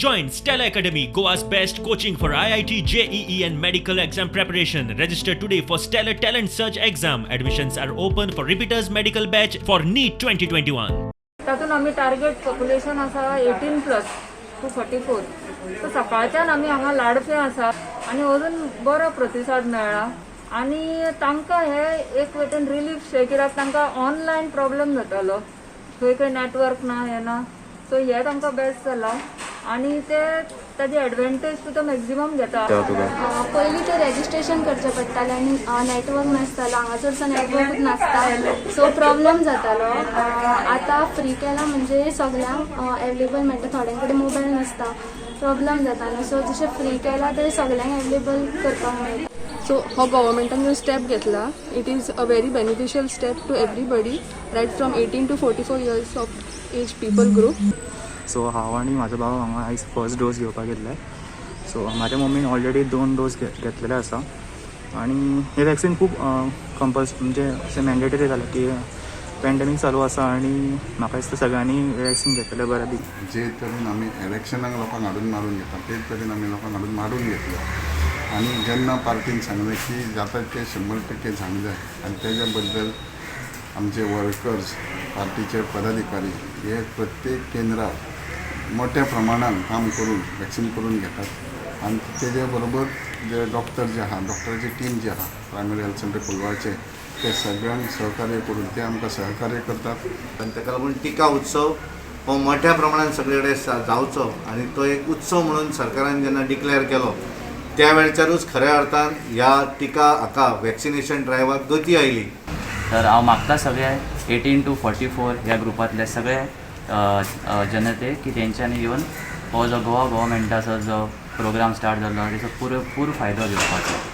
Join Stellar Academy, Goa's best coaching for IIT, JEE, and medical exam preparation. Register today for Stellar Talent Search exam. Admissions are open for repeaters medical batch for NEET 2021. तातूंत आमी target population आसा 18 plus to 44. So सकाळच्यान आमी हांगा लाडफें आसा आनी अजून बरो प्रतिसाद मेळ्ळा आनी तांकां हे एक वटेन रिलीफ शे, कित्याक तांकां ऑनलायन प्रॉब्लेम जातालो, खंय खंय नेटवर्क ना, हें ना. सो हे तांकां बेस्ट जाला आनी ते ताजी एडवांटेज सुद्दां मॅक्झिमम घेता. पयलीं ते रेजिस्ट्रेशन करचें पडटालें आनी नेटवर्क नासतालो हांगा, चडसो नेटवर्कूच नासता, सो प्रॉब्लम जातालो. आतां फ्री केला म्हणजे सगल्यांक एवेलेबल मेळटा. थोड्यां कडेन मोबायल नासता, प्रॉब्लम जाता न्हू. सो जशें फ्री केला ते सगल्यांक एवेलेबल करपाक मेळटा. सो हो गव्हर्मेंटान जो स्टेप घेतला, it is a very beneficial step to everybody, right from 18 to 44 years of age people group. So हांव आनी म्हाजो भाव हांगा आयज फर्स्ट डोस घेवपाक येयल्ले. सो म्हाज्या मम्मीन ऑलरेडी दोन डोस घेतलेले आसा आनी हे वॅक्सिन खूब कंपल्स म्हणजे अशें मॅन्डेटरी जालें की पॅन्डेमीक चालू आसा आनी म्हाका दिसता सगळ्यांनी वॅक्सिन घेतलेलें बरें बी. जे तरेन आमी इलेक्शनाक लोकांक हाडून मारून घेता, तेच तरेन आमी लोकांक हाडून मारून घेतले आनी जेन्ना पार्टीन सांगलें की जाता ते 100% जावंक जाय आनी तेज्या बद्दल आमचे वर्कर्स, पार्टीचे पदाधिकारी हे प्रत्येक केंद्रार मोठ्या प्रमाणान काम करून वॅक्सिन करून घेतात आनी तेज्या बरोबर जे डॉक्टर जे आहा, डॉक्टराची टीम जी आहा प्रायमरी हेल्थ सेंटर कोलवाळचे, ते सगळ्यांक सहकार्य करून ते आमकां सहकार्य करतात. आनी ताका लागून टिका उत्सव हो मोठ्या प्रमाणान सगळे कडेन जावचो आनी तो एक उत्सव म्हणून सरकारान जेन्ना डिक्लेअर केलो, त्या वेळच्यारूच खऱ्या अर्थान ह्या टिका हाका वॅक्सिनेशन ड्रायव्हाक गती आयली. तर हांव मागता सगळे 18 टू 44 ह्या ग्रुपांतले सगळे जनतेक की तेंच्यांनी येवन हो जो गोवा गोवोरमेंटाचो जो प्रोग्राम स्टार्ट जाल्लो, तेचो पुरेपूर फायदो घेवपाचो.